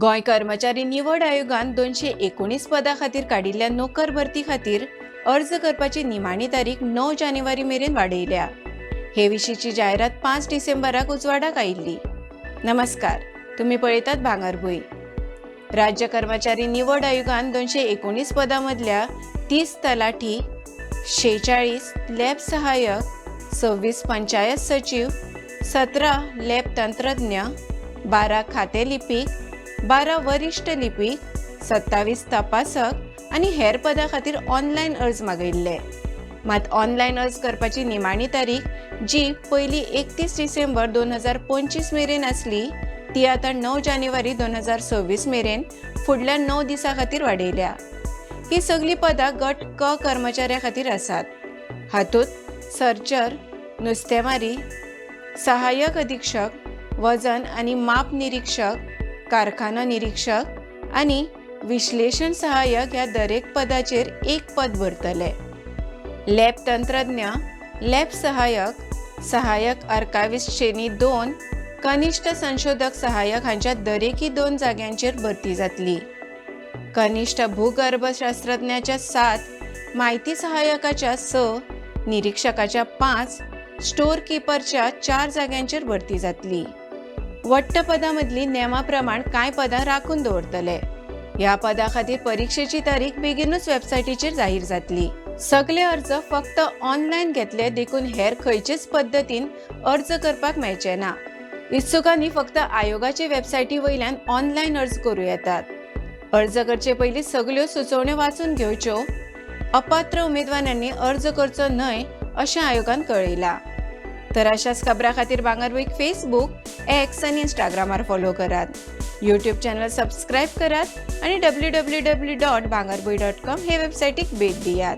गोंय कर्मचारी निवड आयोगान 219 पदां खातीर काडिल्ल्या नोकर भरती खातीर अर्ज करपाची निमाणी तारीख 9 जानेवारी मेरेन वाडयल्या. हे विशींची जायरात 5 डिसेंबराक उजवाडाक आयिल्ली. नमस्कार, तुम्ही पळयतात भांगरभूंय. राज्य कर्मचारी निवड आयोगान 219 पदां मदल्या 30 तलाठी, 46 लॅब सहाय्यक, 26 पंचायत सचीव, 17 लॅब तंत्रज्ञ, 12 खाते लिपीक, 12 वरिश्ठ लिपीक, 27 तपासक आनी हेर पदां खातीर ऑनलायन अर्ज मागयल्ले. मात ऑनलायन अर्ज करपाची निमाणी तारीख जी पयलीं 31 डिसेंबर 2025 मेरेन आसली, ती आतां 9 जानेवारी 2026 मेरेन फुडल्या 9 दिसां खातीर वाडयल्या. ही सगळीं पदां गट क कर्मचाऱ्यां खातीर आसात. हातूंत सर्चर, नुस्तेमारी, सहाय्यक अधिक्षक, वजन आनी माप निरीक्षक, कारखानो निरीक्षक आनी विश्लेशण सहाय्यक ह्या दरेक पदाचेर एक पद भरतले. लॅब तंत्रज्ञ, लॅब सहाय्यक, सहाय्यक आर्कायव्हिस्ट श्रेणी 2, कनिश्ठ संशोधक सहाय्यक हांच्या दरेकी 2 जाग्यांचेर भरती जातली. कनिश्ठ भूगर्भशास्त्रज्ञाच्या 7, म्हायती सहाय्यकाच्या 6, निरीक्षकाच्या 5, स्टोर किपरच्या 4 जाग्यांचेर भरती जातली. वट्ट पदां मदली नेमा प्रमाण कांय पदां राखून दवरतले. ह्या पदा खातीर परिक्षेची तारीख बेगीनूच वेबसायटीचेर जाहीर जातली. सगळे अर्ज फक्त ऑनलायन घेतले, देखून हेर खंयचेच पद्दतीन अर्ज करपाक मेळचे ना. इत्सुकांनी फक्त आयोगाचे वेबसायटी वयल्यान ऑनलायन अर्ज करूं येतात. अर्ज करचे पयलीं सगल्यो सुचोवण्यो वाचून घेवच्यो. अपात्र उमेदवारांनी अर्ज करचो न्हय अशें आयोगान कळयलां. तर अशाच खबरां खातीर भांगरभूंयक फेसबूक, एक्स आनी इंस्टाग्रामार फॉलो करात. यूट्यूब चॅनल सबस्क्रायब करात आनी www.bhangarbhuin.com हे वेबसायटीक भेट दियात.